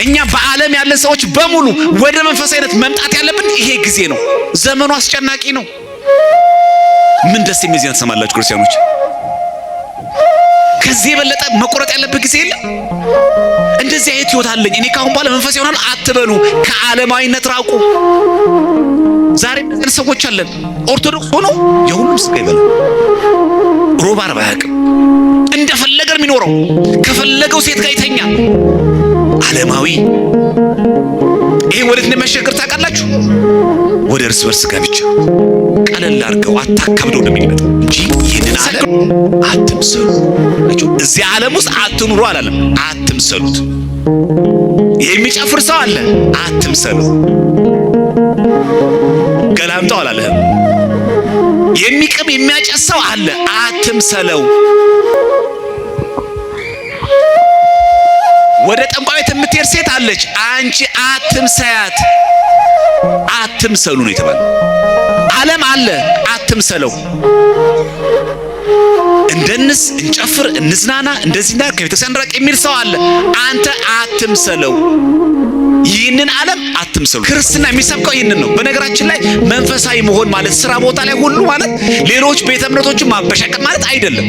እኛ በዓለም ያለን ሰዎች በሙሉ ወደ መንፈሳዊነት መምጣት ያለብን ይሄ ጊዜ ነው። ዘመኑ አስጨናቂ ነው። ምን ደስ የሚል ዜና ትሰማላችሁ ክርስቲያኖች? ከዚህ የበለጠ መቆረጥ ያለበት ጊዜ የለም። እንደዚህ አይነት ህይወት አለኝ እኔ ካሁን በኋላ መንፈስ ይሆናል አትበሉ። ከዓለማዊነት ራቁ። ዛሬ እንደዚህ ሰዎች አለን። ኦርቶዶክስ ሆኖ የሁሉም ስጋ ይበላል። ሮብ ዓርብ አያውቅም። እንደፈለገ የሚኖረው ከፈለገው ሴት ጋር ይተኛል። ዓለማዊ። ይሄ ወዴት እንደሚያሻግር ታውቃላችሁ? ወደ እርስ በርስ ጋብቻ። ቀለል አድርገው አታካብደው ነው የሚመጣው እንጂ ይህንን ዓለም አትምሰሉ። እዚህ ዓለም ውስጥ አትኑሩ አላለም። አትምሰሉት። የሚጨፍር ሰው አለ፣ አትምሰሉ። ገላምጠው አላለህም። የሚቅም የሚያጨስ ሰው አለ፣ አትምሰለው። ወደ ጠንቋይ ቤት የምትሄድ ሴት አለች፣ አንቺ አትምሰያት። አትምሰሉ ነው የተባለው። ዓለም አለ፣ አትምሰለው። እንደንስ፣ እንጨፍር፣ እንዝናና፣ እንደዚህና ከቤተክርስቲያን ራቅ የሚል ሰው አለ። አንተ አትምሰለው። ይህንን ዓለም አትምሰሉ። ክርስትና የሚሰብከው ይህንን ነው። በነገራችን ላይ መንፈሳዊ መሆን ማለት ስራ ቦታ ላይ ሁሉ ማለት ሌሎች ቤተ እምነቶችን ማበሻቀጥ ማለት አይደለም።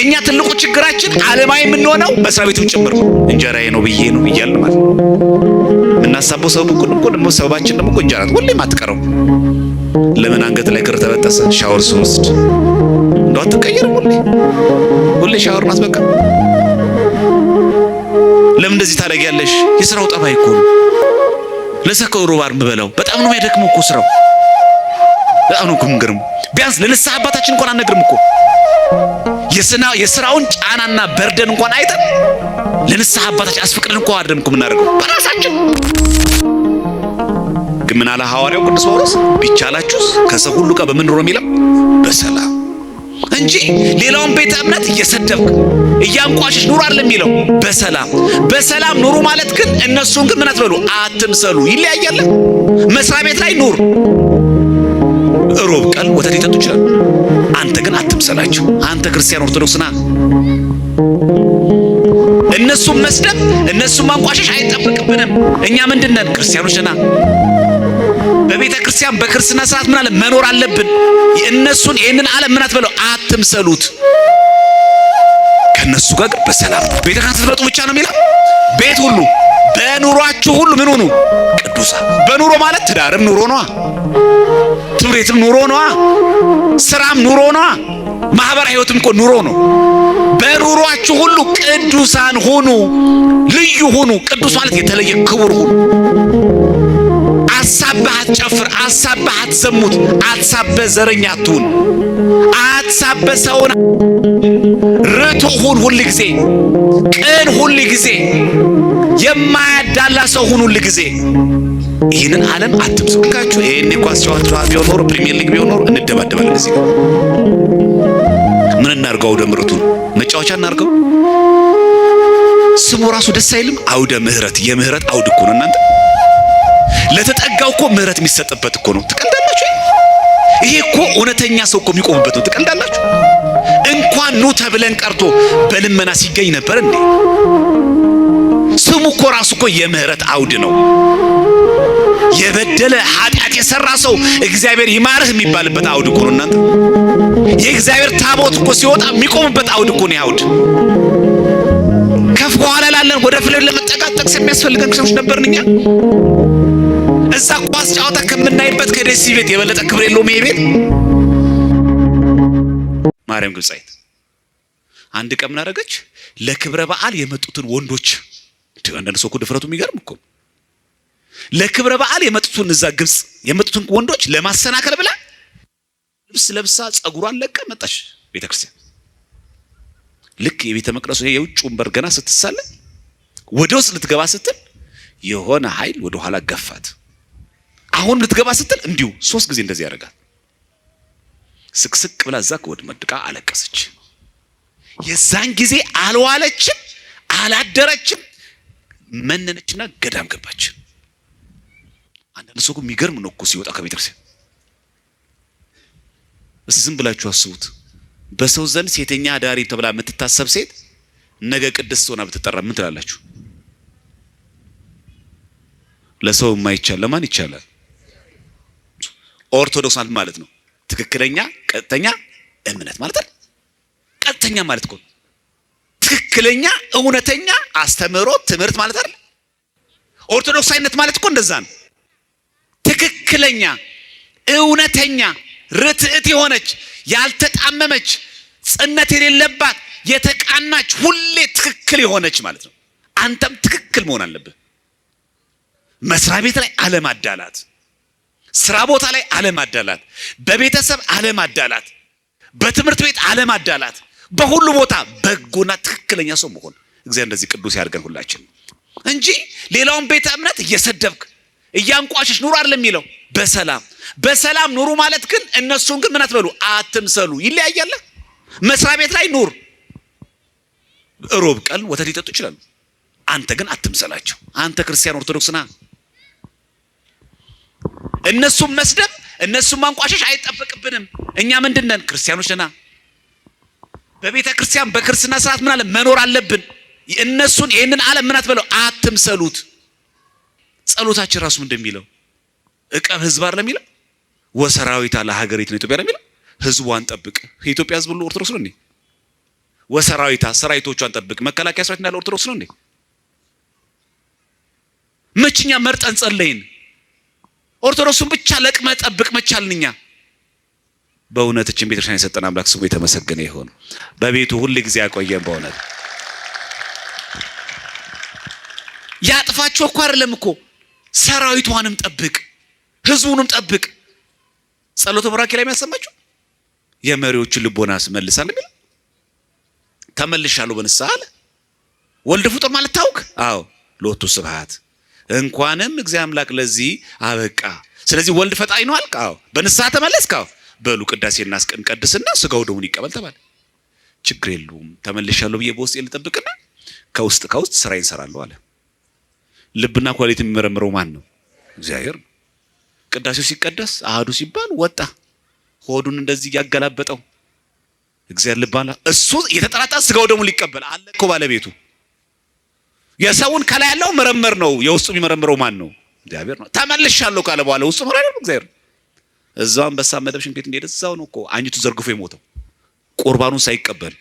እኛ ትልቁ ችግራችን ዓለማዊ የምንሆነው መስሪያ ቤቱም ጭምር ነው። እንጀራዬ ነው ብዬ ነው እያልን ማለት የምናሳበው ሰው እኮ ደግሞ ሰበባችን ደግሞ እኮ እንጀራ ሁሌም አትቀረው። ለምን አንገት ላይ ክር ተበጠሰ? ሻወር ስወስድ እንደው አትቀየርም? ሁሌ ሁሌ ሻወር ናት በቃ። ለምን እንደዚህ ታደርጊያለሽ? የስራው ጠባይ እኮ ነው። ለሰከው ሮብ ዓርብ በለው በጣም ነው የሚያደክመው እኮ ስራው። በጣም ነው እኮ የምንገርመው። ቢያንስ ለንስሐ አባታችን እንኳን አንነግርም እኮ የስራውን ጫናና በርደን እንኳን አይተን ለንስሐ አባታችን አስፈቅደን እንኳን አይደለም እኮ የምናደርገው በራሳችን። ግን ምን አለ ሐዋርያው ቅዱስ ጳውሎስ? ቢቻላችሁስ ከሰው ሁሉ ጋር በምን ኑሮ የሚለው በሰላም እንጂ ሌላውን ቤተ እምነት እየሰደብክ እያንቋሸሽ ኑሮ አይደለም የሚለው፣ በሰላም በሰላም ኑሩ ማለት ግን እነሱን ግን ምን አትበሉ፣ አትምሰሉ። ይለያያል። መስሪያ ቤት ላይ ኑር፣ ሮብ ቀን ወተት ሊጠጡ ይችላል። አንተ ግን አትምሰላቸው። አንተ ክርስቲያን ኦርቶዶክስ ና። እነሱን መስደብ እነሱን ማንቋሸሽ አይጠበቅብንም። እኛ ምንድነን? ክርስቲያኖች ና። በቤተ ክርስቲያን በክርስትና ስርዓት ምን አለ መኖር አለብን። እነሱን ይህንን ዓለም ምን አትበለው፣ አትምሰሉት። ከነሱ ጋር ግን በሰላም ቤተ ክርስቲያን ስትመጡ ብቻ ነው የሚለው። ቤት ሁሉ በኑሯችሁ ሁሉ ምን ሁኑ? ቅዱሳን። በኑሮ ማለት ትዳርም ኑሮ ነዋ፣ ትምህርት ቤትም ኑሮ ነዋ፣ ስራም ኑሮ ነዋ፣ ማህበራዊ ህይወትም እኮ ኑሮ ነው። በኑሯችሁ ሁሉ ቅዱሳን ሁኑ፣ ልዩ ሁኑ። ቅዱስ ማለት የተለየ ክቡር ሁኑ። አሳበህ አትጨፍር፣ አሳበህ አትዘሙት፣ አትሳበህ ዘረኛ አትሁን፣ አትሳበህ ሰውን ርቱዕ ሁን፣ ሁል ጊዜ ቅን፣ ሁል ጊዜ የማያዳላ ሰው ሁን፣ ሁል ጊዜ ይህንን ዓለም አትምሰሉ። ካችሁ ይሄን ኳስ ጨዋታ ቢሆን ኖሮ ፕሪሚየር ሊግ ቢሆን ኖሮ እንደባደባለን። እዚህ ጋር ምን እናድርገው? አውደ ምሕረቱን መጫወቻ እናድርገው? ስሙ ራሱ ደስ አይልም? አውደ ምሕረት የምህረት አውድ እኮ ነው እናንተ። ለተጠጋው እኮ ምህረት የሚሰጥበት እኮ ነው። ትቀልዳላችሁ። ይሄ እኮ እውነተኛ ሰው እኮ የሚቆምበት ነው። ትቀልዳላችሁ። እንኳን ኑ ተብለን ቀርቶ በልመና ሲገኝ ነበር እንዴ? ስሙ እኮ ራሱ እኮ የምህረት አውድ ነው። የበደለ ኃጢአት የሰራ ሰው እግዚአብሔር ይማርህ የሚባልበት አውድ እኮ ነው እናንተ። የእግዚአብሔር ታቦት እኮ ሲወጣ የሚቆምበት አውድ እኮ ነው። አውድ ከፍ በኋላ ላለን ወደ ፍለድ ለመጠጋት ጥቅስ የሚያስፈልገን ሰዎች ነበርን እኛ። እዛ ኳስ ጨዋታ ከምናይበት ከደሲ ቤት የበለጠ ክብር የለውም ይሄ ቤት። ማርያም ግብጻዊት አንድ ቀን ምን አደረገች? ለክብረ በዓል የመጡትን ወንዶች፣ አንዳንድ ሰው እኮ ድፍረቱ የሚገርም እኮ፣ ለክብረ በዓል የመጡትን እዛ ግብጽ የመጡትን ወንዶች ለማሰናከል ብላ ልብስ ለብሳ ጸጉሯን ለቃ መጣች ቤተክርስቲያን። ልክ የቤተ መቅደሱ የውጭ ወንበር ገና ስትሳለም ወደ ውስጥ ልትገባ ስትል የሆነ ኃይል ወደ ኋላ ገፋት። አሁን ልትገባ ስትል እንዲሁ 3 ጊዜ እንደዚህ ያደርጋል። ስቅስቅ ብላ እዛ ከወድመድቃ አለቀሰች። የዛን ጊዜ አልዋለችም፣ አላደረችም፣ መነነችና ገዳም ገባች። አንዳንድ ሰው እኮ የሚገርም ነው እኮ ሲወጣ ከቤተክርስቲያን። እስቲ ዝም ብላችሁ አስቡት። በሰው ዘንድ ሴተኛ አዳሪ ተብላ የምትታሰብ ሴት ነገ ቅድስት ሆና ብትጠራ ምን ትላላችሁ? ለሰው የማይቻል ለማን ይቻላል? ኦርቶዶክስ ማለት ነው ትክክለኛ ቀጥተኛ እምነት ማለት አይደል? ቀጥተኛ ማለት እኮ ትክክለኛ እውነተኛ አስተምህሮ ትምህርት ማለት አይደል? ኦርቶዶክሳዊነት ማለት እኮ እንደዛ ነው። ትክክለኛ እውነተኛ ርትዕት የሆነች ያልተጣመመች ጽነት የሌለባት የተቃናች ሁሌ ትክክል የሆነች ማለት ነው። አንተም ትክክል መሆን አለብህ። መስሪያ ቤት ላይ አለማዳላት፣ ስራ ቦታ ላይ አለማዳላት፣ በቤተሰብ አለማዳላት፣ በትምህርት ቤት አለማዳላት፣ በሁሉ ቦታ በጎና ትክክለኛ ሰው መሆን። እግዚአብሔር እንደዚህ ቅዱስ ያድርገን ሁላችን እንጂ ሌላውን ቤተ እምነት እየሰደብክ እያንቋሸሽ ኑሩ አይደለም የሚለው። በሰላም በሰላም ኑሩ ማለት ግን እነሱን ግን ምን አትበሉ፣ አትምሰሉ። ይለያያል። መስሪያ ቤት ላይ ኑር፣ ሮብ ቀን ወተት ሊጠጡ ይችላሉ። አንተ ግን አትምሰላቸው። አንተ ክርስቲያን ኦርቶዶክስ ና። እነሱን መስደብ እነሱን ማንቋሸሽ አይጠበቅብንም። እኛ ምንድን ነን? ክርስቲያኖች ነና። በቤተ ክርስቲያን በክርስትና ስርዓት ምን አለ መኖር አለብን። እነሱን ይህንን ዓለም ምን አትበለው፣ አትምሰሉት። ጸሎታችን ራሱ እንደሚለው እቀብ ህዝብ አይደለም የሚለው ወሰራዊታ ለሀገሪቱ ነው ኢትዮጵያ የሚለው ህዝቧን ጠብቅ። የኢትዮጵያ ህዝብ ሁሉ ኦርቶዶክስ ነው እንዴ? ወሰራዊታ ሰራዊቶቿን ጠብቅ። መከላከያ ሰራዊት እንዳለ ኦርቶዶክስ ነው እንዴ? መችኛ መርጠን ጸለይን? ኦርቶዶክሱን ብቻ ለቅመ ጠብቅ መቻልን እኛ። በእውነት እችን ቤተክርስቲያን የሰጠን አምላክ ስሙ የተመሰገነ ይሁን። በቤቱ ሁል ጊዜ ያቆየን። በእውነት ያጥፋቸው እኮ አይደለም እኮ ሰራዊቷንም ጠብቅ፣ ህዝቡንም ጠብቅ። ጸሎተ ቡራኬ ላይ የሚያሰማችሁ የመሪዎቹን ልቦና መልሳል የሚለው ተመልሻለሁ በንስሐ አለ። ወልድ ፍጡር ማለት ታውክ? አዎ ሎቱ ስብሐት እንኳንም እግዚአብሔር አምላክ ለዚህ አበቃ። ስለዚህ ወልድ ፈጣሪ ነው አልክ? አዎ በንስሐ ተመለስክ? አዎ በሉ ቅዳሴ እናስቀድስና ስጋው ደሙን ይቀበል ተባለ። ችግር የለውም ተመልሻለሁ ብዬ በውስጤ ልጠብቅና ከውስጥ ከውስጥ ስራዬን እሰራለሁ አለ። ልብና ኩላሊት የሚመረምረው ማን ነው? እግዚአብሔር ነው። ቅዳሴው ሲቀደስ አህዱ ሲባል ወጣ። ሆዱን እንደዚህ እያገላበጠው እግዚአብሔር ልባላ እሱ የተጠራጠረ ስጋው ደሙን ሊቀበል አለ እኮ ባለቤቱ። የሰውን ከላይ ያለው መረመር ነው። የውስጡ የሚመረምረው ማን ነው? እግዚአብሔር ነው። ተመልሻለሁ ካለ በኋላ ውስጡ መራ ነው እግዚአብሔር። እዛው አንበሳ መደብ ሽንት ቤት እንደሄደ እዛው ነው እኮ አንጅቱ ዘርግፎ የሞተው ቁርባኑን ሳይቀበል።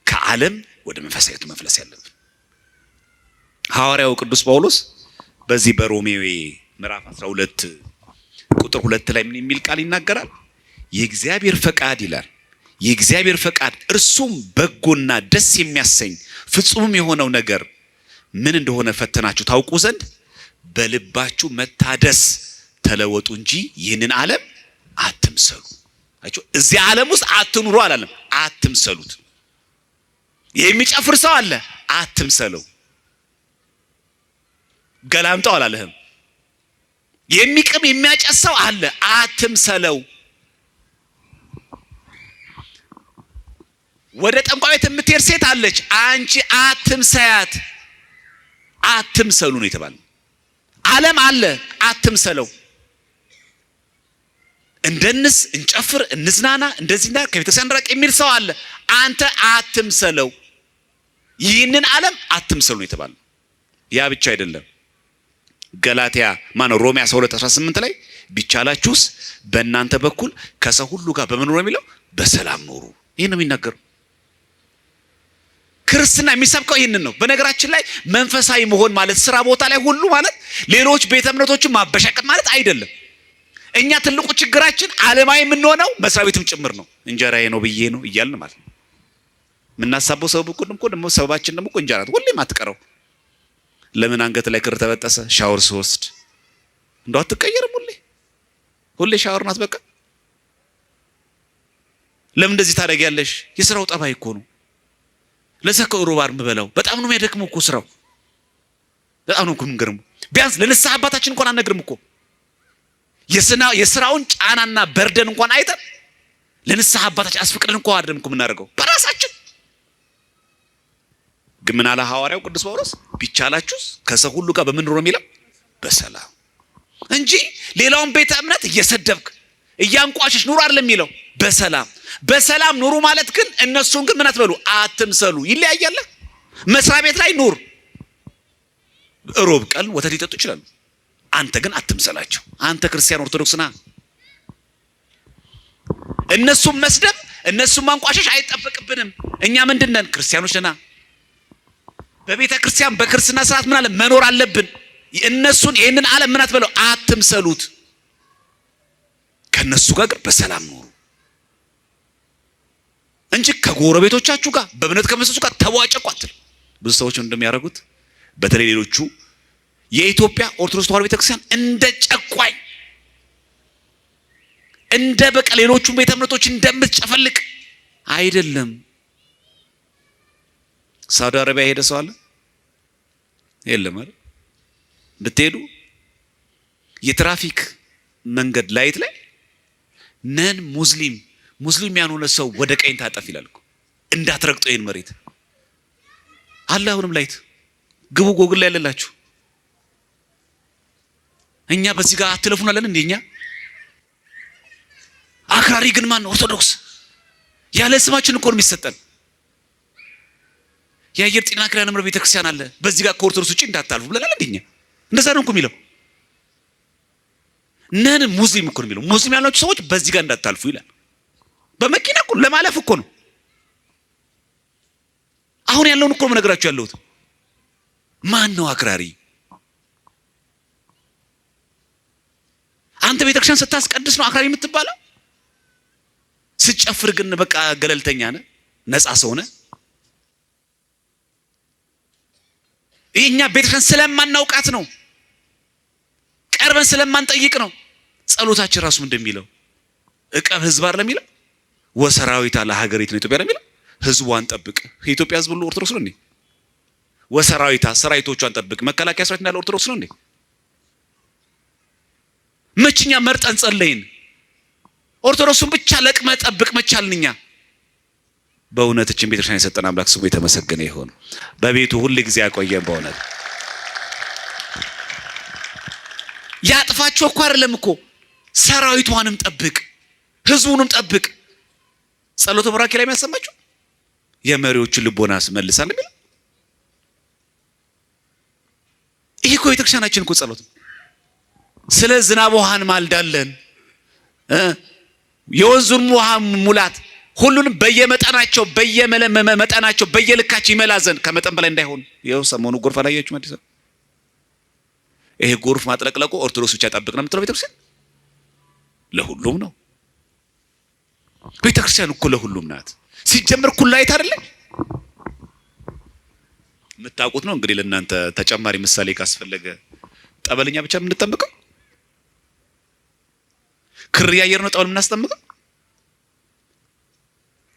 ከዓለም ወደ መንፈሳዊቱ መፍለስ ያለብን ሐዋርያው ቅዱስ ጳውሎስ በዚህ በሮሜ ምዕራፍ 12 ቁጥር 2 ላይ ምን የሚል ቃል ይናገራል? የእግዚአብሔር ፈቃድ ይላል። የእግዚአብሔር ፈቃድ እርሱም በጎና ደስ የሚያሰኝ ፍጹምም የሆነው ነገር ምን እንደሆነ ፈተናችሁ ታውቁ ዘንድ በልባችሁ መታደስ ተለወጡ እንጂ ይህንን ዓለም አትምሰሉ። እዚህ ዓለም ውስጥ አትኑሩ አላለም፣ አትምሰሉት። የሚጨፍር ሰው አለ፣ አትምሰለው። ገላምጠው አላለህም። የሚቅም የሚያጨስ ሰው አለ፣ አትምሰለው። ወደ ጠንቋይ ቤት የምትሄድ ሴት አለች፣ አንቺ አትምሰያት። አትምሰሉ ነው የተባለው። ዓለም አለ፣ አትምሰለው። እንደንስ፣ እንጨፍር፣ እንዝናና፣ እንደዚህና ከቤተክርስቲያን ራቅ የሚል ሰው አለ፣ አንተ አትምሰለው። ይህንን ዓለም አትምሰሉ ነው የተባለው። ያ ብቻ አይደለም። ገላትያ ማነው ሮሜ 12 18 ላይ ቢቻላችሁስ በእናንተ በኩል ከሰው ሁሉ ጋር በመኖር የሚለው በሰላም ኖሩ። ይህን ነው የሚናገረው። ክርስትና የሚሰብከው ይህንን ነው። በነገራችን ላይ መንፈሳዊ መሆን ማለት ስራ ቦታ ላይ ሁሉ ማለት ሌሎች ቤተ እምነቶችን ማበሻቀጥ ማለት አይደለም። እኛ ትልቁ ችግራችን ዓለማዊ የምንሆነው መስሪያ ቤትም ጭምር ነው። እንጀራዬ ነው ብዬ ነው እያልን ማለት ነው የምናሳበው። ሰበብ እኮ ደግሞ ሰበባችን ደግሞ እኮ እንጀራ ሁሌም አትቀረው። ለምን አንገት ላይ ክር ተበጠሰ? ሻወር ስወስድ እንደው አትቀየርም? ሁሌ ሁሌ ሻወር ናት በቃ። ለምን እንደዚህ ታደርጊያለሽ? የስራው ጠባይ እኮ ነው። ለዛ ከሮብ ዓርብ የምበላው በጣም ነው የሚያደክመው እኮ ስራው፣ በጣም ነው እኮ የምንገርመው። ቢያንስ ለንስሐ አባታችን እንኳን አነግርም እኮ የስራውን ጫናና በርደን እንኳን አይተን ለንስሐ አባታችን አስፈቅደን እንኳን አይደለም እኮ የምናደርገው በራሳችን። ግን ምን አለ ሐዋርያው ቅዱስ ጳውሎስ? ቢቻላችሁስ ከሰው ሁሉ ጋር በምን ነው የሚለው? በሰላም እንጂ ሌላውን ቤተ እምነት እየሰደብክ እያንቋሸሽ ኑሩ አይደለም የሚለው፣ በሰላም በሰላም ኑሩ ማለት ግን እነሱን ግን ምን አትበሉ፣ አትምሰሉ። ይለያያል። መስሪያ ቤት ላይ ኑር፣ ሮብ ቀን ወተት ሊጠጡ ይችላሉ። አንተ ግን አትምሰላቸው። አንተ ክርስቲያን ኦርቶዶክስ ና። እነሱም መስደብ እነሱም ማንቋሸሽ አይጠበቅብንም። እኛ ምንድነን? ክርስቲያኖች ነና። በቤተ ክርስቲያን በክርስትና ስርዓት ምን አለ መኖር አለብን። እነሱን ይህንን ዓለም ምን አትበለው፣ አትምሰሉት። ከነሱ ጋር ግን በሰላም ኑሩ እንጂ ከጎረቤቶቻችሁ ጋር በእምነት ከመሰሱ ጋር ተቧጨቁ አትልም። ብዙ ሰዎች እንደሚያደርጉት በተለይ ሌሎቹ የኢትዮጵያ ኦርቶዶክስ ተዋሕዶ ቤተክርስቲያን እንደ ጨቋኝ እንደ በቃ ሌሎቹን ቤተ እምነቶች እንደምትጨፈልቅ አይደለም። ሳውዲ አረቢያ የሄደ ሰው አለ? የለም አይደል? ብትሄዱ የትራፊክ መንገድ light ላይ non Muslim ሙስሊም ያልሆነ ሰው ወደ ቀኝ ታጠፍ ይላል እኮ። እንዳትረግጦ ይሄን መሬት አለ። አሁንም light ግቡ፣ ጎግል ላይ ያለላችሁ። እኛ በዚህ ጋር አትለፉን አለን እንዴ? እኛ አክራሪ ግን ማን ነው? ኦርቶዶክስ ያለ ስማችን እኮ ነው የሚሰጠን። የአየር ጤና ኪዳነ ምሕረት ቤተክርስቲያን አለ። በዚህ ጋር ከኦርቶዶክስ ውጪ እንዳታልፉ ብለናል እንዴ? እኛ እንደዛ ነው እኮ የሚለው። non Muslim እኮ ነው የሚለው። ሙስሊም ያላችሁ ሰዎች በዚህ ጋር እንዳታልፉ ይላል። በመኪና እኮ ለማለፍ እኮ ነው። አሁን ያለውን እኮ ነው የምነግራችሁ ያለሁት። ማን ነው አክራሪ? አንተ ቤተክርስቲያን ስታስቀድስ ነው አክራሪ የምትባለው? ስጨፍር ግን በቃ ገለልተኛ ነህ፣ ነፃ ሰው ነህ። ይሄ እኛ ቤተክርስቲያን ስለማናውቃት ነው፣ ቀርበን ስለማንጠይቅ ነው። ጸሎታችን ራሱ እንደሚለው እቀብ ህዝብ አይደለም የሚለው ወሰራዊታ ለሀገሪቱ ነው ኢትዮጵያ ነው የሚለው። ህዝቧን ጠብቅ። የኢትዮጵያ ህዝብ ሁሉ ኦርቶዶክስ ነው እንዴ? ወሰራዊታ ሰራዊቶቿን ጠብቅ። መከላከያ ሰራዊት እንዳለ ኦርቶዶክስ ነው እንዴ? መችኛ መርጠን ጸለይን? ኦርቶዶክሱን ብቻ ለቅመ ጠብቅ መቻልን እኛ። በእውነት እችን ቤተክርስቲያን የሰጠን አምላክ ስሙ የተመሰገነ ይሁን። በቤቱ ሁል ጊዜ ያቆየን። በእውነት ያጥፋቸው እኮ አይደለም እኮ ሰራዊቷንም ጠብቅ፣ ህዝቡንም ጠብቅ። ጸሎተ ቡራኬ ላይ የሚያሰማችሁ የመሪዎቹን ልቦና መልሳል የሚለው ይሄ እኮ ቤተክርስቲያናችን እኮ ጸሎት ነው። ስለ ዝናብ ውሃን ማልዳለን፣ የወንዙን ውሃ ሙላት፣ ሁሉንም በየመጠናቸው በየመጠናቸው በየልካቸው ይመላ ዘንድ ከመጠን በላይ እንዳይሆን። ይኸው ሰሞኑ ጎርፍ አላያችሁም? አዲስ አበባ ይሄ ጎርፍ ማጥለቅለቁ ኦርቶዶክስ ብቻ ጠብቅ ነው የምትለው ቤተክርስቲያን። ለሁሉም ነው ቤተክርስቲያን እኮ ለሁሉም ናት። ሲጀመር ኩላይት አይደለ የምታውቁት ነው። እንግዲህ ለእናንተ ተጨማሪ ምሳሌ ካስፈለገ ጠበለኛ ብቻ የምንጠምቀው ክር ያየር ነው ጠበል የምናስጠምቀው።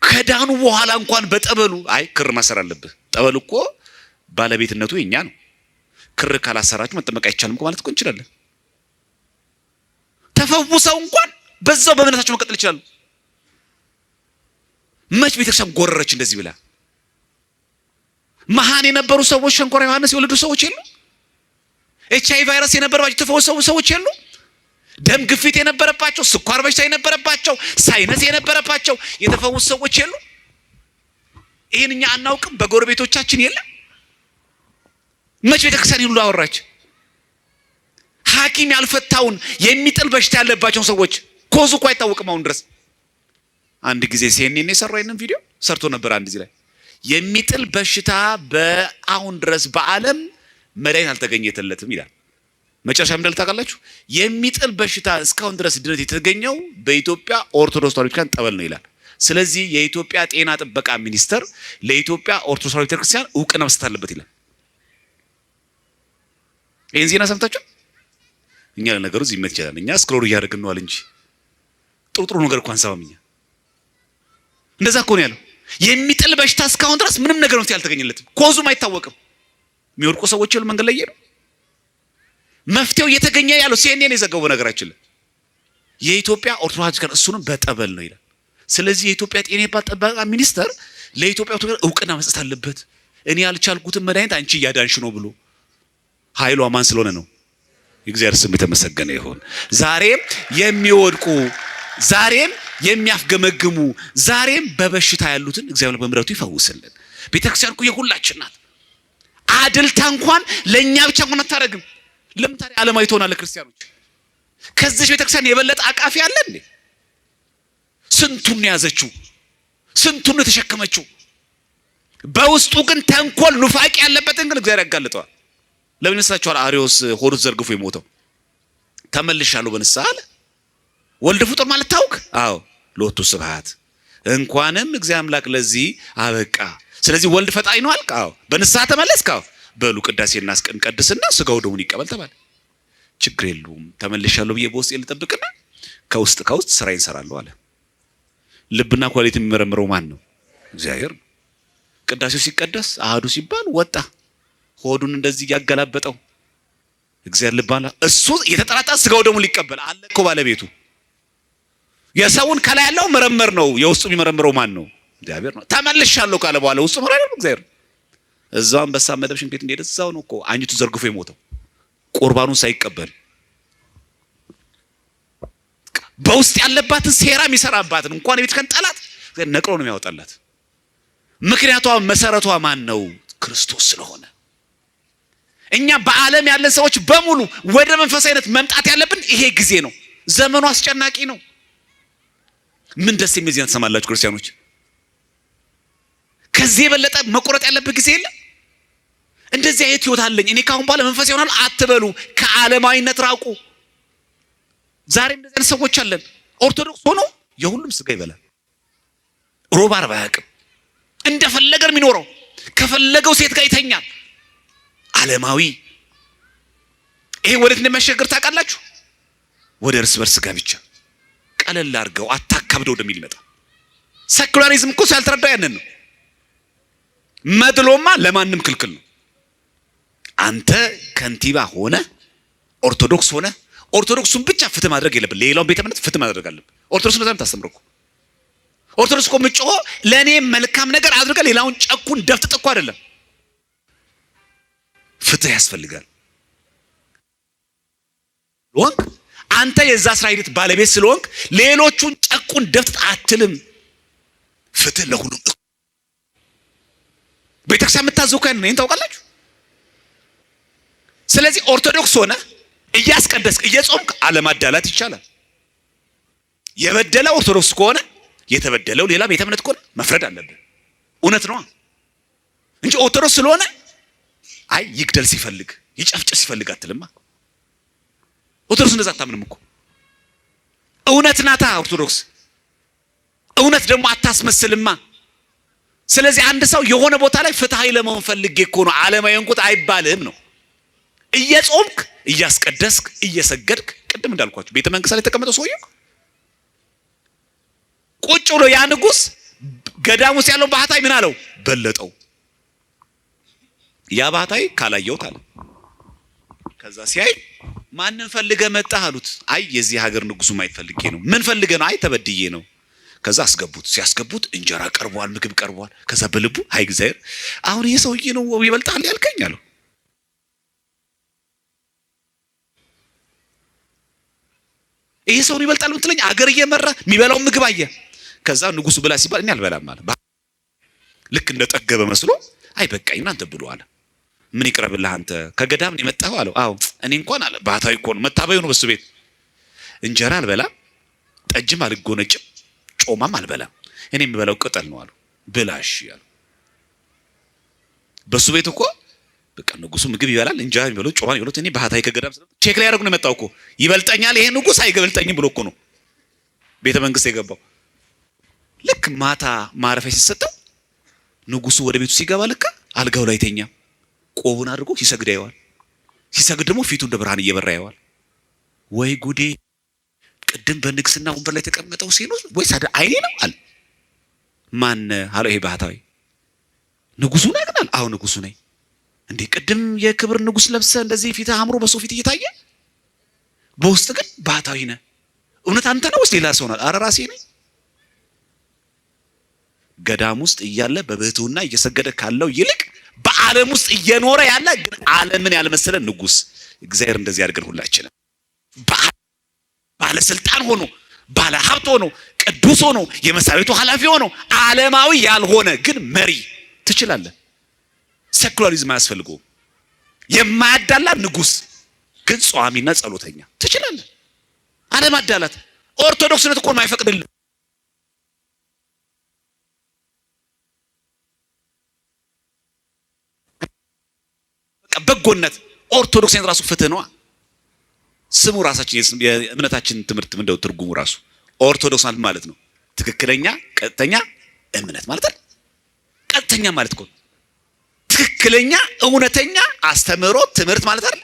ከዳኑ በኋላ እንኳን በጠበሉ አይ ክር ማሰር አለብህ። ጠበል እኮ ባለቤትነቱ የኛ ነው። ክር ካላሰራችሁ መጠመቅ አይቻልም እኮ ማለት እኮ እንችላለን። ተፈውሰው እንኳን በዛው በእምነታቸው መቀጠል ይችላሉ። መች ቤተክርስቲያን ጎረረች እንደዚህ ብላ? መሃን የነበሩ ሰዎች ሸንኮራ ዮሐንስ የወለዱ ሰዎች የሉ? ኤች አይ ቫይረስ የነበረባቸው የተፈወሱ ሰዎች የሉ? ደም ግፊት የነበረባቸው፣ ስኳር በሽታ የነበረባቸው፣ sinus የነበረባቸው የተፈወሱ ሰዎች የሉ? ይህን እኛ አናውቅም? በጎረቤቶቻችን የለም? መች ቤተክርስቲያን ሁሉ አወራች? ሐኪም ያልፈታውን የሚጥል በሽታ ያለባቸውን ሰዎች cause ኡ እኮ አይታወቅም አሁን ድረስ። አንድ ጊዜ ሲኤንኤን የሰራው ይሄንን ቪዲዮ ሰርቶ ነበር። አንድ ጊዜ ላይ የሚጥል በሽታ በአሁን ድረስ በዓለም መድኃኒት አልተገኘለትም ይላል። መጨረሻ ምን እንዳለ ታውቃላችሁ? የሚጥል በሽታ እስካሁን ድረስ ድነት የተገኘው በኢትዮጵያ ኦርቶዶክስ ተዋሕዶ ቤተክርስቲያን ጠበል ነው ይላል። ስለዚህ የኢትዮጵያ ጤና ጥበቃ ሚኒስቴር ለኢትዮጵያ ኦርቶዶክስ ተዋሕዶ ቤተክርስቲያን እውቅና መስጠት አለበት ይላል። ይህን ዜና ሰምታችሁ? እኛ ለነገሩ እዚህ ይመት ይችላል። እኛ scroll እያደረግን ነዋል እንጂ ጥሩ ጥሩ ነገር እኮ አንሰማም። እኛ እንደዛ እኮ ነው ያለው። የሚጥል በሽታ እስካሁን ድረስ ምንም ነገር መፍትሄ አልተገኘለትም። cause ኡም አይታወቅም። የሚወድቁ ሰዎች የሉ መንገድ ላይ እየሄዱ መፍትሄው እየተገኘ ያለው ሲኤንኤን የዘገበው በነገራችን ላይ የኢትዮጵያ ኦርቶዶክስ ጋር እሱንም በጠበል ነው ይላል። ስለዚህ የኢትዮጵያ ጤና ጥበቃ ሚኒስቴር ለኢትዮጵያ ኦርቶዶክስ እውቅና መስጠት አለበት። እኔ ያልቻልኩትን መድኃኒት አንቺ እያዳንሽ ነው ብሎ ኃይሏ ማን ስለሆነ ነው? የእግዚአብሔር ስም የተመሰገነ ይሁን። ዛሬም የሚወድቁ ዛሬም የሚያፍገመግሙ ዛሬም በበሽታ ያሉትን እግዚአብሔር በምሕረቱ ይፈውስልን። ቤተክርስቲያን እኮ የሁላችን ናት። አድልታ እንኳን ለእኛ ብቻ እንኳን አታደርግም። ለምን ታዲያ ዓለማዊ ትሆናለህ? ክርስቲያኖች ከዚች ቤተክርስቲያን የበለጠ አቃፊ አለ እንዴ? ስንቱን ያዘችው፣ ስንቱን የተሸከመችው። በውስጡ ግን ተንኮል፣ ኑፋቂ ያለበትን ግን እግዚአብሔር ያጋልጠዋል። ለምን ይመስላችኋል አርዮስ ሆዱ ዘርግፎ የሞተው? ተመልሻለሁ በንስሐ አለ። ወልድ ፍጡር ማለት ታውክ? አዎ ሎቱ ስብሐት። እንኳንም እግዚአብሔር አምላክ ለዚህ አበቃ። ስለዚህ ወልድ ፈጣሪ ነው አልክ? አዎ። በንስሐ ተመለስክ? አዎ። በሉ ቅዳሴ እናስቀድስና ስጋው ደሙን ይቀበል ተባለ። ችግር የለውም ተመልሻለሁ ብዬ በውስጥ ልጠብቅና ከውስጥ ከውስጥ ስራዬን እሰራለሁ አለ። ልብና ኩላሊት የሚመረምረው ማን ነው? እግዚአብሔር ነው። ቅዳሴው ሲቀደስ አህዱ ሲባል ወጣ። ሆዱን እንደዚህ ያገላበጠው እግዚአብሔር ልባላ እሱ የተጠራጣ ስጋው ደሙን ሊቀበል አለ እኮ ባለቤቱ። የሰውን ከላይ ያለው መረመር ነው። የውስጡ የሚመረምረው ማን ነው? እግዚአብሔር ነው። ተመልሻለሁ ካለ በኋላ ውስጡ መረመር እግዚአብሔር ነው። እዛው አንበሳ መደብ ሽንት ቤት እንደሄደ እዛው ነው እኮ አንጅቱ ዘርግፎ የሞተው ቁርባኑን ሳይቀበል በውስጥ ያለባትን ሴራ የሚሰራባትን እንኳን የቤት ከን ጠላት ነቅሎ ነው የሚያወጣላት። ምክንያቷ መሰረቷ ማን ነው? ክርስቶስ ስለሆነ እኛ በዓለም ያለን ሰዎች በሙሉ ወደ መንፈሳዊነት መምጣት ያለብን ይሄ ጊዜ ነው። ዘመኑ አስጨናቂ ነው። ምን ደስ የሚል ዜና ትሰማላችሁ ክርስቲያኖች? ከዚህ የበለጠ መቆረጥ ያለብህ ጊዜ የለም። እንደዚህ አይነት ህይወት አለኝ እኔ ካሁን በኋላ መንፈሳዊ ይሆናል አትበሉ። ከዓለማዊነት ራቁ። ዛሬ እንደዚህ አይነት ሰዎች አለን። ኦርቶዶክስ ሆኖ የሁሉም ስጋ ይበላል። ሮብ ዓርብ አያውቅም። እንደፈለገ የሚኖረው ከፈለገው ሴት ጋር ይተኛል። ዓለማዊ። ይሄ ወዴት እንደሚያሸግር ታውቃላችሁ? ወደ እርስ በርስ ጋብቻ። ቀለል አድርገው አታካብደው ወደሚል ይመጣ። Secularism እኮ ያልተረዳ ያንን ነው። መድሎማ ለማንም ክልክል ነው። አንተ ከንቲባ ሆነ ኦርቶዶክስ ሆነ ኦርቶዶክሱን ብቻ ፍትህ ማድረግ የለብን። ሌላውን ቤተ እምነት ፍትህ ማድረግ አለብን። ኦርቶዶክስ ነው የምታስተምረው እኮ። ኦርቶዶክስ እኮ የምትጮኸው ለእኔ መልካም ነገር አድርገህ ሌላውን ጨኩን ደፍጥጥ እኮ አይደለም። ፍትህ ያስፈልጋል። ወንክ አንተ የዛ ስራ ሂደት ባለቤት ስለሆንክ ሌሎቹን ጨቁን ደፍጥጥ አትልም። ፍትህ ለሁሉም። ቤተክርስቲያን የምታዘው እኮ ያንን ነው። ይሄን ታውቃላችሁ። ስለዚህ ኦርቶዶክስ ሆነ እያስቀደስክ እየጾምክ አለማዳላት ይቻላል። የበደለ ኦርቶዶክስ ከሆነ የተበደለው ሌላ ቤተ እምነት ከሆነ መፍረድ አለብን። እውነት ነዋ እንጂ ኦርቶዶክስ ስለሆነ አይ ይግደል ሲፈልግ ይጨፍጭፍ ሲፈልግ አትልማ። ኦርቶዶክስ እንደዛ አታምንም እኮ። እውነት ናታ ኦርቶዶክስ። እውነት ደግሞ አታስመስልማ። ስለዚህ አንድ ሰው የሆነ ቦታ ላይ ፍትሃዊ ለመሆን ፈልጌ እኮ ነው ዓለማዊ እንቁት አይባልም ነው። እየጾምክ እያስቀደስክ እየሰገድክ ቅድም እንዳልኳችሁ ቤተ መንግስት ላይ የተቀመጠው ሰውዬው ቁጭ ብሎ ያ ንጉስ ገዳም ውስጥ ያለውን ባህታዊ ምን አለው? በለጠው። ያ ባህታዊ ካላየሁት አለ። ከዛ ሲያይ ማንን ፈልገህ መጣህ አሉት። አይ የዚህ ሀገር ንጉሱ ማየት ፈልጌ ነው። ምን ፈልገህ ነው? አይ ተበድዬ ነው። ከዛ አስገቡት። ሲያስገቡት እንጀራ ቀርቧል፣ ምግብ ቀርቧል። ከዛ በልቡ አይ እግዚአብሔር አሁን ይሄ ሰውዬ ነው ይበልጣል ያልከኝ አለው። ይሄ ሰው ይበልጣል ምትለኝ አገር እየመራ የሚበላው ምግብ አየ። ከዛ ንጉሱ ብላ ሲባል እኔ አልበላም አለ። ልክ እንደ ጠገበ መስሎ አይ በቃኝ እናንተ ብሉ አለ። ምን ይቅረብልህ አንተ ከገዳም ነው የመጣኸው አለው። አዎ እኔ እንኳን አለ ባህታዊ እኮ ነው መታበዩ ነው በሱ ቤት እንጀራ አልበላም፣ ጠጅም አልጎነጭም፣ ጮማም አልበላም። እኔ የምበላው ቅጠል ነው አሉ። ብላሽ አሉ። በሱ ቤት እኮ በቃ ንጉሱ ምግብ ይበላል፣ እንጀራ የሚበሉት ጮማ የሚበሉት እኔ ባህታዊ ከገዳም check ላይ ያደረጉ ነው የመጣው እኮ ይበልጠኛል፣ ይሄ ንጉስ አይበልጠኝም ብሎ እኮ ነው ቤተ መንግስት የገባው። ልክ ማታ ማረፊያ ሲሰጠው ንጉሱ ወደ ቤቱ ሲገባ ልክ አልጋው ላይ ተኛ፣ ቆቡን አድርጎ ሲሰግድ ያየዋል። ሲሰግድ ደግሞ ፊቱ እንደ ብርሃን እየበራ ያየዋል። ወይ ጉዴ! ቅድም በንግስና ወንበር ላይ የተቀመጠው ሲኖር ወይስ አይኔ ነው አለ። ማን አለው? ይሄ ባህታዊ ንጉሱ ነህ ግን አለ። አዎ ንጉሱ ነኝ። እንዴ ቅድም የክብር ንጉስ ለብሰ እንደዚህ ፊትህ አምሮ በሰው ፊት እየታየ በውስጥ ግን ባህታዊ ነህ። እውነት አንተ ነው ወይስ ሌላ ሰው ነው? አረ ራሴ ነኝ። ገዳም ውስጥ እያለ በብህትውና እየሰገደ ካለው ይልቅ በዓለም ውስጥ እየኖረ ያለ ግን ዓለምን ያልመሰለ ንጉስ እግዚአብሔር እንደዚህ ያድርገን ሁላችንም። ባለስልጣን ሆኖ ባለ ሀብት ሆኖ ቅዱስ ሆኖ የመስሪያ ቤቱ ኃላፊ ሆኖ ዓለማዊ ያልሆነ ግን መሪ ትችላለህ። Secularism አያስፈልገውም። የማያዳላ ንጉስ ግን ጿሚና ጸሎተኛ ትችላለህ። አለማዳላት ኦርቶዶክስነት እኮ የማይፈቅድልህ። በጎነት ኦርቶዶክስነት ራሱ ፍትህ ነዋ። ስሙ ራሳችን የእምነታችን ትምህርት ምንድነው? ትርጉሙ ራሱ ኦርቶዶክስ ማለት ነው ትክክለኛ ቀጥተኛ እምነት ማለት አይደል? ቀጥተኛ ማለት እኮ ትክክለኛ እውነተኛ አስተምህሮ ትምህርት ማለት አይደል?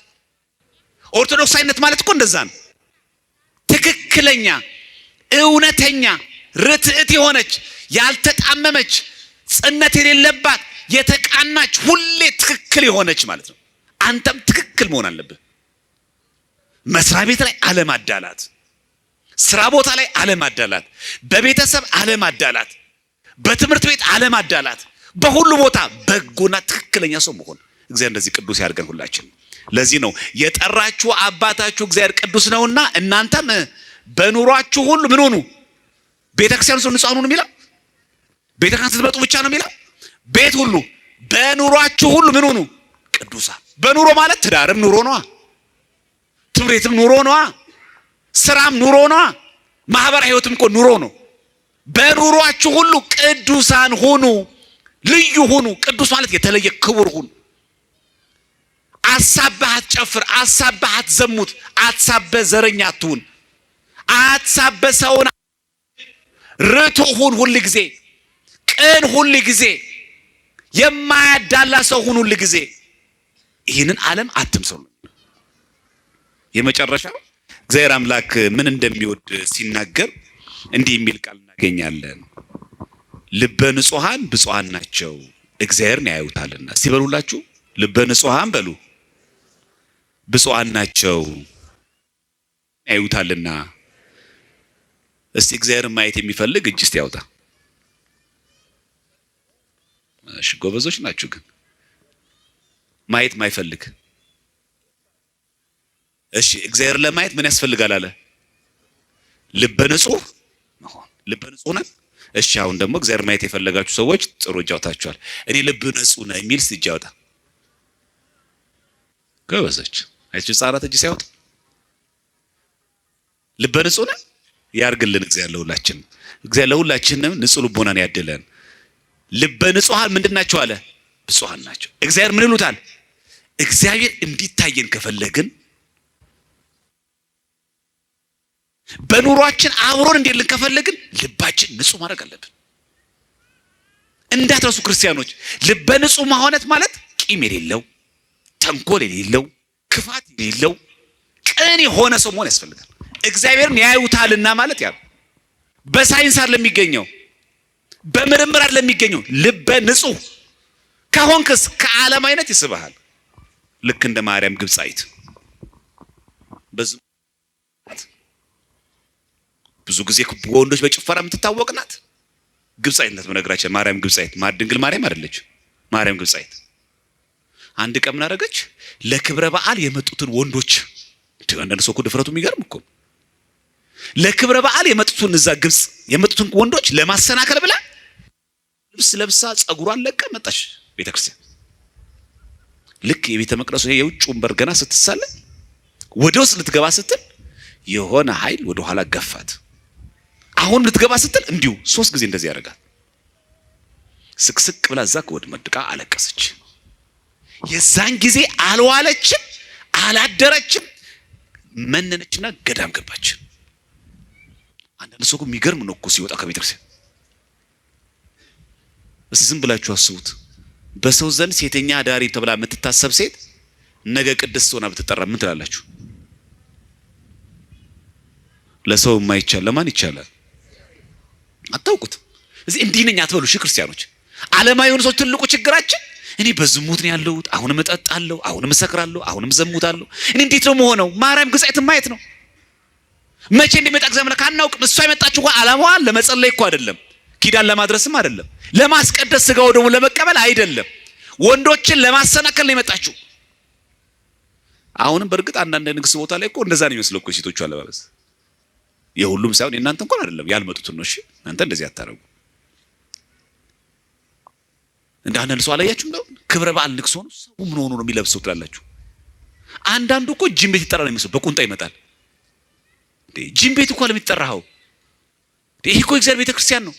ኦርቶዶክሳዊነት ማለት እኮ እንደዛ ነው። ትክክለኛ እውነተኛ ርትዕት የሆነች ያልተጣመመች ጽነት የሌለባት የተቃናች ሁሌ ትክክል የሆነች ማለት ነው። አንተም ትክክል መሆን አለብህ። መስሪያ ቤት ላይ አለማዳላት፣ ስራ ቦታ ላይ አለማዳላት፣ በቤተሰብ አለማዳላት፣ በትምህርት ቤት አለማዳላት፣ በሁሉ ቦታ በጎና ትክክለኛ ሰው መሆን። እግዚአብሔር እንደዚህ ቅዱስ ያድርገን ሁላችን። ለዚህ ነው የጠራችሁ አባታችሁ እግዚአብሔር ቅዱስ ነውና እናንተም በኑሯችሁ ሁሉ ምን ሆኑ? ቤተክርስቲያን ውስጥ ንጹሐን ሁኑ የሚለው ቤተክርስቲያን ስትመጡ ብቻ ነው የሚለው። ቤት ሁሉ በኑሯችሁ ሁሉ ምን ሆኑ? ቅዱሳን። በኑሮ ማለት ትዳርም ኑሮ ነዋ፣ ትምህርት ቤትም ኑሮ ነዋ፣ ስራም ኑሮ ነዋ፣ ማህበራዊ ህይወትም እኮ ኑሮ ነው። በኑሯችሁ ሁሉ ቅዱሳን ሁኑ፣ ልዩ ሁኑ። ቅዱስ ማለት የተለየ ክቡር ሁኑ። አሳበህ አትጨፍር፣ አሳበህ አትዘሙት፣ አትሳበህ ዘረኛ አትሁን፣ አትሳበህ ሰውን ርቱዕ ሁን፣ ሁል ጊዜ ቅን፣ ሁል ጊዜ የማያዳላ ሰው ሁን፣ ሁል ጊዜ ይህንን ዓለም አትምሰሉ። የመጨረሻው እግዚአብሔር አምላክ ምን እንደሚወድ ሲናገር እንዲህ የሚል ቃል እናገኛለን። ልበ ንጹሐን ብፁዓን ናቸው እግዚአብሔርን ያዩታልና። እስቲ በሉላችሁ ልበ ንጹሐን በሉ ብፁዓን ናቸው ያዩታልና። እስቲ እግዚአብሔርን ማየት የሚፈልግ እጅ እስቲ ያውጣ። እሺ ጎበዞች ናችሁ። ግን ማየት ማይፈልግ እሺ፣ እግዚአብሔር ለማየት ምን ያስፈልጋል አለ? ልበ ንጹህ መሆን። ልበ ንጹህ ነን። እሺ፣ አሁን ደግሞ እግዚአብሔር ማየት የፈለጋችሁ ሰዎች ጥሩ እጅ አውጣችኋል። እኔ ልብ ንጹህ ነኝ የሚል እስቲ እጅ ያውጣ። ጎበዞች አይችሁ፣ ህጻናት እጅ ሲያወጡ ልበ ንጹህ ነን ያርግልን እግዚአብሔር ለሁላችንም። እግዚአብሔር ለሁላችንም ንጹህ ልቦናን ያድለን። ልበ ንጹሃን ምንድን ናቸው አለ? ብፁዓን ናቸው። እግዚአብሔር ምን ይሉታል? እግዚአብሔር እንዲታየን ከፈለግን በኑሯችን አብሮን እንዲልን ከፈለግን ልባችን ንጹህ ማድረግ አለብን። እንዳትረሱ ክርስቲያኖች፣ ልበ ንጹህ ማሆነት ማለት ቂም የሌለው፣ ተንኮል የሌለው፣ ክፋት የሌለው ቅን የሆነ ሰው መሆን ያስፈልጋል። እግዚአብሔርን ያዩታልና ማለት ያ በሳይንስ አይደለም የሚገኘው፣ በምርምር አይደለም የሚገኘው። ልበ ንጹህ ከሆንክስ ከዓለም አይነት ይስብሃል። ልክ እንደ ማርያም ግብፃዊት ብዙ ጊዜ ወንዶች በጭፈራ የምትታወቅ ናት። ግብፃዊት ናት። በነገራችን ማርያም ግብፃዊት ድንግል ማርያም አይደለች። ማርያም ግብፃዊት አንድ ቀን ምን አደረገች? ለክብረ በዓል የመጡትን ወንዶች፣ አንዳንድ ሰው እኮ ድፍረቱ የሚገርም እኮ፣ ለክብረ በዓል የመጡትን እዛ ግብፅ የመጡትን ወንዶች ለማሰናከል ብላ ልብስ ለብሳ ጸጉሯን ለቃ መጣች ቤተክርስቲያን። ልክ የቤተ መቅደሱ የውጭውን በር ገና ስትሳለም ወደ ውስጥ ልትገባ ስትል የሆነ ኃይል ወደ ኋላ ገፋት። አሁን ልትገባ ስትል እንዲሁ ሶስት ጊዜ እንደዚህ ያደርጋል። ስቅስቅ ብላ እዛ ከወድመድቃ አለቀሰች። የዛን ጊዜ አልዋለችም፣ አላደረችም፣ መነነችና ገዳም ገባች። አንዳንድ ሰው እኮ የሚገርም ነው እኮ ሲወጣ ከቤተክርስቲያን። እስቲ ዝም ብላችሁ አስቡት። በሰው ዘንድ ሴተኛ አዳሪ ተብላ የምትታሰብ ሴት ነገ ቅድስት ሆና ብትጠራ ምን ትላላችሁ? ለሰው የማይቻል ለማን ይቻላል? አታውቁትም። እዚህ እንዲህ ነኝ አትበሉ። እሺ ክርስቲያኖች፣ ዓለማዊ የሆኑ ሰዎች ትልቁ ችግራችን እኔ በዝሙት ነው ያለሁት፣ አሁንም እጠጣለሁ፣ አሁንም እሰክራለሁ፣ አሁንም እዘሙታለሁ። እኔ እንዴት ነው መሆነው? ማርያም ግብፃዊትን ማየት ነው። መቼ እንደሚመጣ እግዚአብሔር አናውቅም። እሷ የመጣችው እንኳን ዓላማዋ ለመጸለይ እኮ አይደለም፣ ኪዳን ለማድረስም አይደለም፣ ለማስቀደስ ስጋው ደግሞ ለመቀበል አይደለም፣ ወንዶችን ለማሰናከል ነው የመጣችው። አሁንም በእርግጥ አንዳንድ ንግስ ቦታ ላይ እኮ እንደዛ ነው የሚመስለው እኮ የሴቶቹ አለባበስ። የሁሉም ሳይሆን የእናንተ እንኳን አይደለም፣ ያልመጡትን ነው። እሺ እናንተ እንደዚህ አታረጉ። እንደ አንዳንድ ሰው አላያችሁም? ነው ክብረ በዓል ንግስ ሆኖ ሰው ምን ሆኖ ነው የሚለብሰው ትላላችሁ? አንዳንዱ እኮ ጂም ቤት ይጠራ ነው የሚመስለው፣ በቁንጣ ይመጣል። ጂም ቤት እኮ ለሚጠራኸው ይሄ እኮ የእግዚአብሔር ቤተክርስቲያን ነው።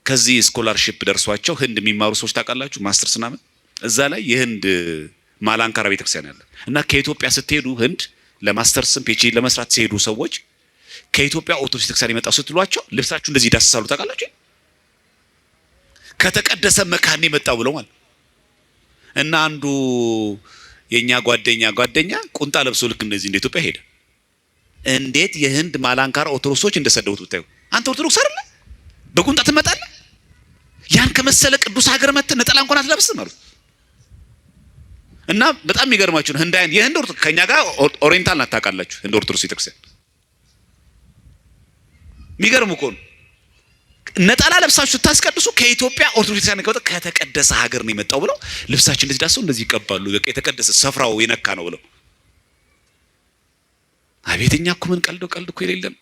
ከዚህ scholarship ደርሷቸው ህንድ የሚማሩ ሰዎች ታውቃላችሁ፣ ማስተርስ ምናምን እዛ ላይ የህንድ ማላንካራ ቤተክርስቲያን ያለ እና ከኢትዮጵያ ስትሄዱ ህንድ ለ masters ም PhD ለመስራት ሲሄዱ ሰዎች ከኢትዮጵያ ኦርቶዶክስ ቤተክርስቲያን የመጣው ስትሏቸው ልብሳችሁ እንደዚህ ይዳስሳሉ። ታውቃላችሁ፣ ከተቀደሰ መካን የመጣው ብለው ማለት እና አንዱ የኛ ጓደኛ ጓደኛ ቁንጣ ለብሶ ልክ እንደዚህ እንደ ኢትዮጵያ ሄደ። እንዴት የህንድ ማላንካራ ኦርቶዶክሶች እንደሰደቡት ብታዩ። አንተ ኦርቶዶክስ አይደለ በቁንጣ ትመጣለህ? ያን ከመሰለ ቅዱስ ሀገር መጥተህ ነጠላ እንኳን አትለብስም አሉት። እና በጣም የሚገርማችሁ ነው ህንዳውያን የህንድ ኦርቶዶክስ ከኛ ጋር oriental ናት ታውቃላችሁ። ህንድ ኦርቶዶክስ ቤተክርስቲያን የሚገርም እኮ ነው። ነጠላ ለብሳችሁ ስታስቀድሱ ከኢትዮጵያ ኦርቶዶክስ ቤተክርስቲያን ከወጣ ከተቀደሰ ሀገር ነው የመጣው ብለው ልብሳችሁ እንደዚህ ዳሰው እንደዚህ ይቀባሉ። በቃ የተቀደሰ ስፍራው የነካ ነው ብለው። አቤት እኛ እኮ ምን ቀልዶ ቀልድ እኮ የሌለም።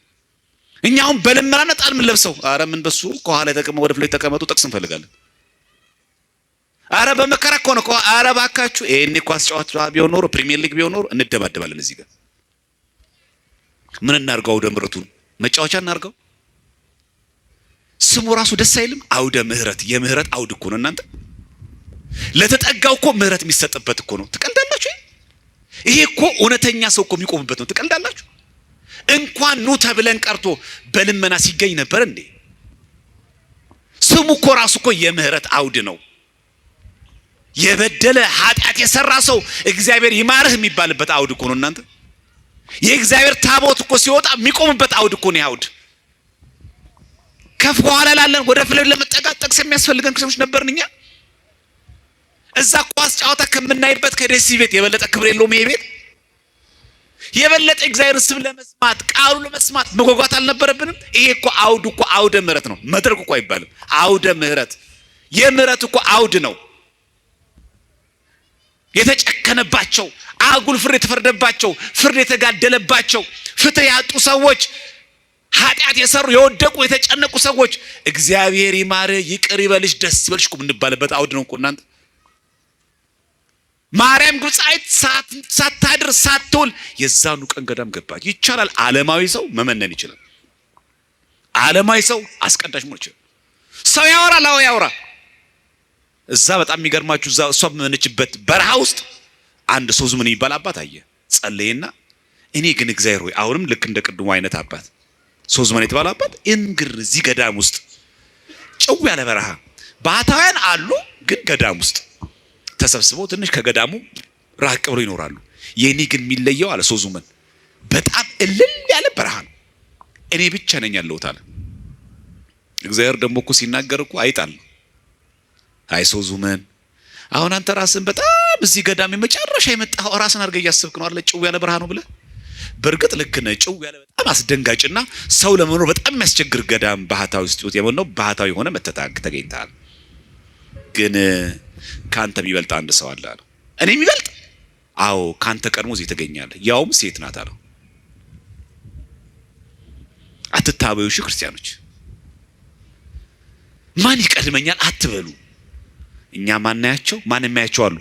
እኛ አሁን በልመና ነጠላ ምን ለብሰው፣ አረ ምን በሱ ከኋላ የተቀመጡ ወደ ፊት የተቀመጡ ጥቅስ እንፈልጋለን። አረ በመከራ እኮ ነው። አረ ባካችሁ ይሄኔ ኳስ ጨዋታ ቢሆን ኖሮ ፕሪሚየር ሊግ ቢሆን ኖሮ እንደባደባለን። እዚህ ጋር ምን እናርገው? አውደ ምሕረቱን መጫወቻ እናርገው? ስሙ ራሱ ደስ አይልም? አውደ ምሕረት የምህረት አውድ እኮ ነው እናንተ። ለተጠጋው እኮ ምህረት የሚሰጥበት እኮ ነው። ትቀልዳላችሁ። ይሄ እኮ እውነተኛ ሰው እኮ የሚቆምበት ነው። ትቀልዳላችሁ። እንኳን ኑ ተብለን ቀርቶ በልመና ሲገኝ ነበር እንዴ? ስሙ እኮ ራሱ እኮ የምህረት አውድ ነው። የበደለ ኃጢአት የሰራ ሰው እግዚአብሔር ይማርህ የሚባልበት አውድ እኮ ነው እናንተ። የእግዚአብሔር ታቦት እኮ ሲወጣ የሚቆምበት አውድ እኮ ነው። አውድ ከፍ በኋላ ላለን ወደ ፍለ ለመጠጋት ጥቅስ የሚያስፈልገን ክርስቲያኖች ነበርን እኛ። እዛ ኳስ ጨዋታ ከምናይበት ከደሲ ቤት የበለጠ ክብር የለውም ይሄ ቤት። የበለጠ እግዚአብሔር ስም ለመስማት ቃሉ ለመስማት መጓጓት አልነበረብንም? ይሄ እኮ አውድ እኮ አውደ ምህረት ነው። መድረክ እኮ አይባልም። አውደ ምህረት የምህረት እኮ አውድ ነው። የተጨከነባቸው አጉል ፍርድ የተፈረደባቸው ፍርድ የተጋደለባቸው ፍትህ ያጡ ሰዎች ኃጢአት የሰሩ የወደቁ የተጨነቁ ሰዎች እግዚአብሔር ይማር ይቅር ይበልሽ ደስ ይበልሽ እኮ የምንባልበት አውድ ነው እኮ እናንተ። ማርያም ግብፃዊት ሳታድር ሳትውል የዛኑ ቀን ገዳም ገባች። ይቻላል። ዓለማዊ ሰው መመነን ይችላል። ዓለማዊ ሰው አስቀዳሽ መሆን ይችላል። ሰው ያወራል። አዎ ያወራ። እዛ በጣም የሚገርማችሁ እዛ እሷ በመነችበት በረሃ ውስጥ አንድ ሰው ምን የሚባል አባት አየ። ጸለየና እኔ ግን እግዚአብሔር ሆይ አሁንም ልክ እንደ ቅድሙ አይነት አባት ሶዝመን የተባለ አባት እንግር እዚህ ገዳም ውስጥ ጭው ያለ በረሃ ባህታውያን አሉ፣ ግን ገዳም ውስጥ ተሰብስበው ትንሽ ከገዳሙ ራቅ ብሎ ይኖራሉ። የእኔ ግን የሚለየው አለ ሶዙመን በጣም እልል ያለ በረሃ ነው። እኔ ብቻ ነኝ ያለሁት አለ። እግዚአብሔር ደግሞ እኮ ሲናገር እኮ አይጣል። አይ ሶዙመን አሁን አንተ ራስን በጣም እዚህ ገዳም የመጨረሻ የመጣኸው ራስን አድርገህ እያሰብክ ነው አለ። ጭው ያለ በረሃ ነው ብለህ በእርግጥ ልክ ነህ። ጭው ያለ በጣም አስደንጋጭና ሰው ለመኖር በጣም የሚያስቸግር ገዳም ባህታዊ ውስጥ የሆነው ባህታዊ የሆነ መተታክ ተገኝተሃል። ግን ከአንተ የሚበልጥ አንድ ሰው አለ አለው። እኔ የሚበልጥ? አዎ ከአንተ ቀድሞ እዚህ ተገኛለህ፣ ያውም ሴት ናት አለው። አትታበዩ እሺ ክርስቲያኖች፣ ማን ይቀድመኛል አትበሉ። እኛ ማናያቸው ማን የሚያያቸው አሉ።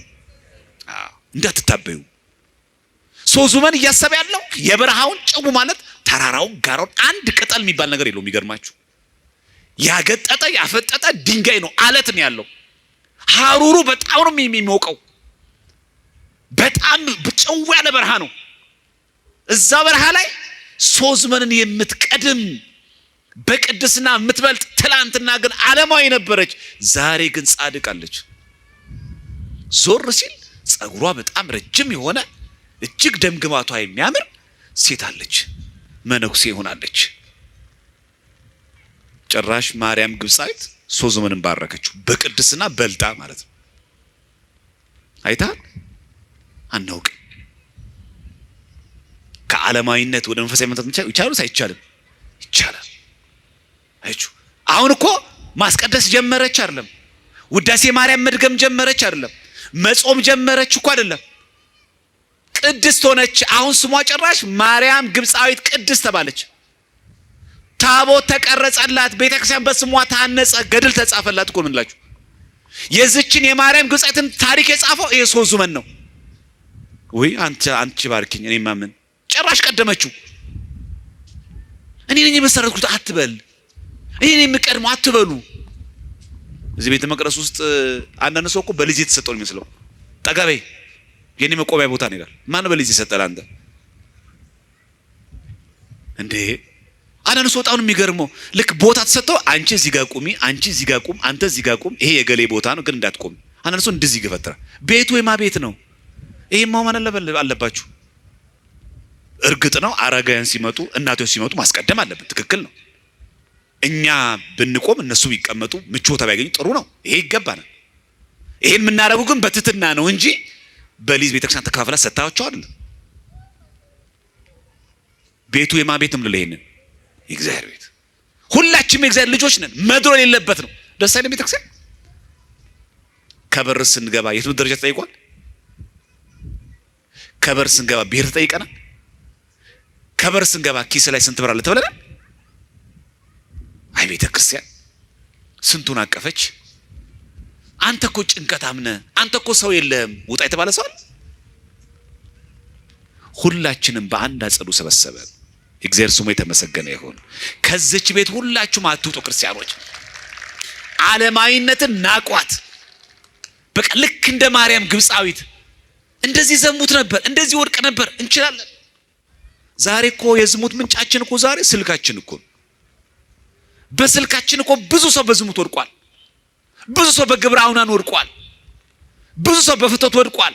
እንዳትታበዩ። ሶዙመን እያሰበ ያለው የበረሃውን ጭው ማለት ተራራውን ጋራውን አንድ ቅጠል የሚባል ነገር የለውም። የሚገርማችሁ ያገጠጠ ያፈጠጠ ድንጋይ ነው፣ አለት ነው ያለው። ሀሩሩ በጣም ነው የሚሞቀው። በጣም ጭው ያለ በረሃ ነው። እዛ በረሃ ላይ ሶዝመንን የምትቀድም በቅድስና የምትበልጥ ትላንትና ግን ዓለማዊ ነበረች፣ ዛሬ ግን ጻድቅ አለች። ዞር ሲል ጸጉሯ በጣም ረጅም የሆነ እጅግ ደምግማቷ የሚያምር ሴት አለች፣ መነኩሴ ሆናለች። ጭራሽ ማርያም ግብፃዊት ሶዝመንን ባረከችው በቅድስና በልጣ ማለት ነው። አይተሃል? አናውቅም። ከዓለማዊነት ወደ መንፈሳዊ መምጣት ይቻላል አይቻልም? ይቻላል። አይቹ አሁን እኮ ማስቀደስ ጀመረች አይደለም? ውዳሴ ማርያም መድገም ጀመረች አይደለም? መጾም ጀመረች እኮ አይደለም? ቅድስት ሆነች። አሁን ስሟ ጭራሽ ማርያም ግብፃዊት ቅድስት ተባለች። ታቦት ተቀረጸላት፣ ቤተክርስቲያን በስሟ ታነጸ፣ ገድል ተጻፈላት እኮ ምንላችሁ። የዚችን የማርያም ግብፃዊትን ታሪክ የጻፈው ይሄ ሶዙመን ነው። ወይ አንቺ አንቺ ባርኪኝ፣ እኔማ ምን ጭራሽ ቀደመችው። እኔ ነኝ የመሰረትኩት አትበል፣ እኔ ነኝ የምቀድመው አትበሉ። እዚህ ቤተ መቅደስ ውስጥ አንዳንድ ሰው እኮ በልጅ የተሰጠው የሚመስለው ጠጋቤ የኔ መቆሚያ ቦታ ነው ይላል። ማን በልጅ የሰጠህ አንተ እንዴ? አንዳንድ ሰው በጣም የሚገርመው ልክ ቦታ ተሰጥተው አንቺ እዚህ ጋር ቁሚ፣ አንቺ እዚህ ጋር ቁም፣ አንተ እዚህ ጋር ቁም፣ ይሄ የገሌ ቦታ ነው ግን እንዳትቆም። አንዳንድ ሰው እንደዚህ ይገፈትራል። ቤቱ የማ ቤት ነው? ይሄማ ማን አለባችሁ። እርግጥ ነው አረጋውያን ሲመጡ እናቶች ሲመጡ ማስቀደም አለብን። ትክክል ነው። እኛ ብንቆም እነሱ ቢቀመጡ ምቹ ቦታ ቢያገኙ ጥሩ ነው። ይሄ ይገባናል። ይሄን የምናደርገው ግን በትህትና ነው እንጂ በሊዝ ቤተክርስቲያን ተከፋፍላ ሰጥታቸው አይደለም። ቤቱ የማ ቤት ነው? ይሄንን የእግዚአብሔር ቤት። ሁላችንም የእግዚአብሔር ልጆች ነን። መድሮ የሌለበት ነው። ደስ አይልም? ቤተክርስቲያን ከበር ስንገባ የትምህርት ደረጃ ተጠይቋል። ከበር ስንገባ ብሔር ተጠይቀናል። ከበር ስንገባ ኪስ ላይ ስንት ብር አለ ተብለናል። አይ ቤተ ክርስቲያን ስንቱን አቀፈች። አንተ እኮ ጭንቀታም ነህ፣ አንተ እኮ ሰው የለህም ውጣ የተባለ ሰው አለ። ሁላችንም በአንድ አጸዱ ሰበሰበ። እግዚአብሔር ስሙ የተመሰገነ ይሁን። ከዚች ቤት ሁላችሁም አትውጡ ክርስቲያኖች። ዓለማዊነትን ናቋት። በቃ ልክ እንደ ማርያም ግብፃዊት እንደዚህ ዘሙት ነበር፣ እንደዚህ ወድቅ ነበር። እንችላለን። ዛሬ እኮ የዝሙት ምንጫችን እኮ ዛሬ ስልካችን እኮ በስልካችን እኮ ብዙ ሰው በዝሙት ወድቋል። ብዙ ሰው በግብረ አውናን ወድቋል። ብዙ ሰው በፍቶት ወድቋል።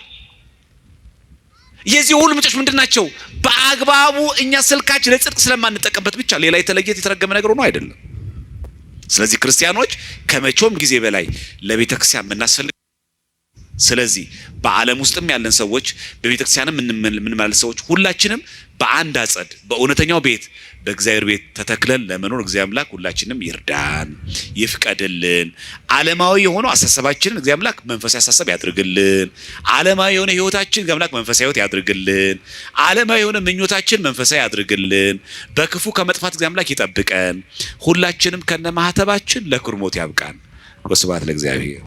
የዚህ ሁሉ ምንጮች ምንድን ናቸው? በአግባቡ እኛ ስልካችን ለጽድቅ ስለማንጠቀምበት ብቻ ሌላ የተለየ የተረገመ ነገር ሆኖ አይደለም። ስለዚህ ክርስቲያኖች ከመቼውም ጊዜ በላይ ለቤተ ክርስቲያን የምናስፈልግ፣ ስለዚህ በዓለም ውስጥም ያለን ሰዎች በቤተ ክርስቲያንም የምንመላለስ ሰዎች ሁላችንም በአንድ አጸድ በእውነተኛው ቤት በእግዚአብሔር ቤት ተተክለን ለመኖር እግዚአብሔር አምላክ ሁላችንም ይርዳን፣ ይፍቀድልን። ዓለማዊ የሆነው አሳሰባችንን እግዚአብሔር አምላክ መንፈሳዊ አሳሰብ ያድርግልን። ዓለማዊ የሆነ ሕይወታችን እግዚአብሔር አምላክ መንፈሳዊ ሕይወት ያድርግልን። ዓለማዊ የሆነ ምኞታችን መንፈሳዊ ያድርግልን። በክፉ ከመጥፋት እግዚአብሔር አምላክ ይጠብቀን። ሁላችንም ከነማህተባችን ለክርሞት ያብቃን። ወስብሐት ለእግዚአብሔር።